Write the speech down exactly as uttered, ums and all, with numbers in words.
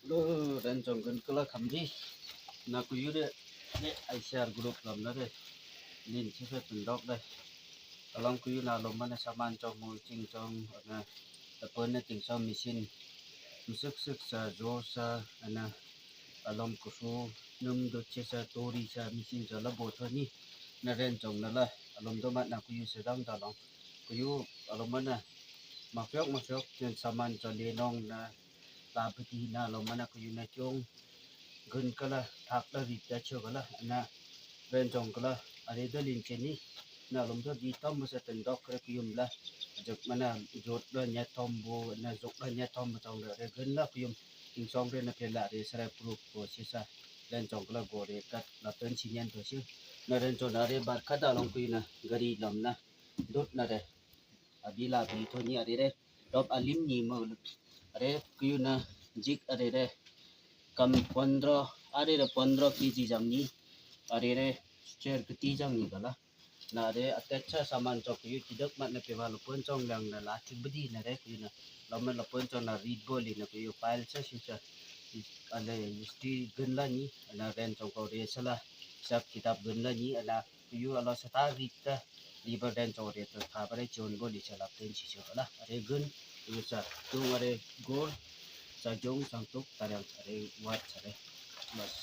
Lo, ren chong gun kala khamri. Na kuyu re, ne, I C R group lam na re. Lin chi fe tun dok re. Along kuyu na lom mana saman chong mo ching chong, ana, tapon na ting chong machine. Musuk suk sa, jo sa, ana, alom kufu, num do che sa, tori sa, machine sa, la bo tho ni. Na ren chong na la, alom do mat na kuyu se dang da long. Kuyu, alom mana, mafyok, mafyok, nen saman chong le nong na, la piti na lo mana kuyu na chong. Gun kala, thak la ri ta cho kala, na ren chong kala, are da lin che ni. Na lom da di tam sa ten dok re kuyu la. Jok mana, jot la nya tom bo, na jok la nya tom bo chong re gun la kuyu. Ting chong re na pe la re sara proof ko si sa. Ren chong kala go re kat la ten si nyan to si. Na ren chong na re bar ka da long kuyu na, gari lam na. Dot na re. Abi la bi tho ni are re. Dop alim ni mo. Are kuyu na jik are re. Kam pondro, are re pondro K G jang ni. Are re, cher kiti jang ni kala. Na are atecha saman chong kuyu tidok mat na pe walo pon chong lang na la tik bedi na re kuyu na. Lom mana lo pon chong na rit bo li na kuyu file sa si sa. Ale history gun la ni, na ren chong ko re sa la. Sab kitab gun la ni, na Kuyu alo sa ta rit ta, liber den chong re to ta bare chon bo li sa lap ten si so la. Are gun, kuyu sa, tung are gol, sa jong sang tuk, tarang are wat sa re. Bas.